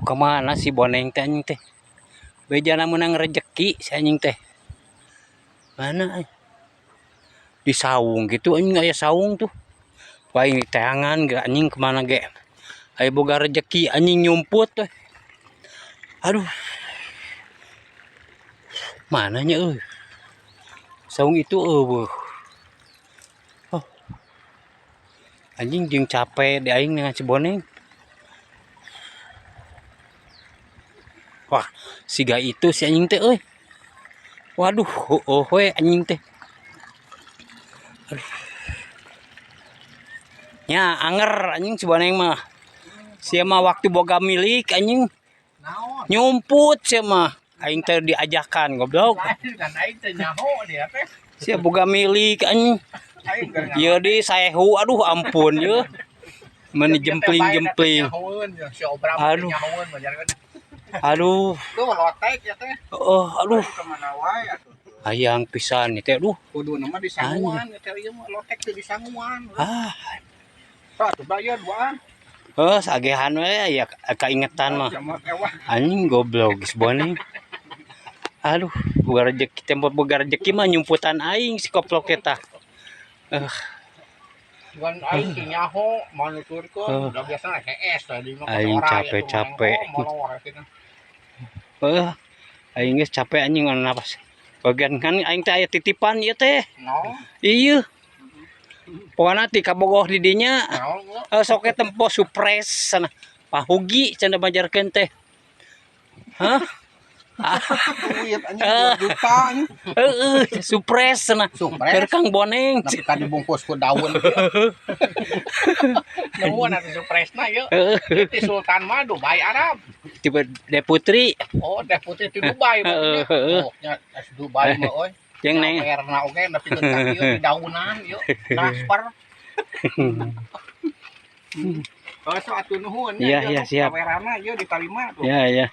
Kemana si Boneng teh, anjing teh? Bejana menang rejeki si anjing teh. Mana eh? Di saung gitu anjing, aya saung tuh. Wah, ini teangan ge anjing, kemana ge? Aya boga rejeki anjing, nyumput tuh. Aduh. Mananya euy? Saung itu euweuh. Oh. Anjing, jeung capek di aing dengan si Boneng. Wah, siga itu si anjing teh euy. Waduh, oh we anjing teh. Aduh. Nya anger anjing si Boneng mah. Sia mah waktu boga milik anjing. Naon? Nyumput sia mah. Aing teh diajakan, goblok. Lain kan aing teh nyaho dia teh. Sia boga milik anjing. Aing keur Ieu di saehu, aduh ampun ye. Meni jempling-jempling. Nyahoeun si Obram teh Aduh. nyahoeun bajarkeun. Aduh, Tuh lotek ya teh. oh aduh. Kemana wae atuh. Hayang pisan teh, aduh. Kudu nama di sanguan teh, ieu mah lotek teh di sanguan. Ah, Pak tuh bayar duaan. Oh, sagehan we ya kaingetan mah. Jamur ewah. Anjing, goblok si Boneng. Aduh, boga rezeki, tempo boga rezeki mah nyumputan aing si koplok eta. Eh, Bukan aing teh nyaho mau nuturkeun, Eh. udah biasa hees tadi mah. Aing capek-capek. Molor kitu. Eh, aing geus capek anjing, mana napas. Bagian kan aing teh aya titipan ieu teh. No, Iya. Pokona ti kabogoh di dinya. naon gua? Eh, sok ge tempo surprise sana. Pahugi cenah majarkeun teh. Hah? Duit anjing 2 juta anjing. Heeh, surprise cenah. Surprise. Keur Kang Boneng. Tapi kan dibungkus ku daun. Nemu nanti surprise-na yeuh. Heeh, Ti Sultan mah Dubai Arab. Tipe De Putri. Oh, Teh Putri di Dubai Heeh, maksudnya. heeh. Oh, nya es Dubai mah euy. Jeung neng. Nyawerna oge nepikeun ka ieu di daunan ieu transfer. Oh, so atuh nuhun. Iya, iya, siap. Kawerana ieu diterima tuh. Ya, ya.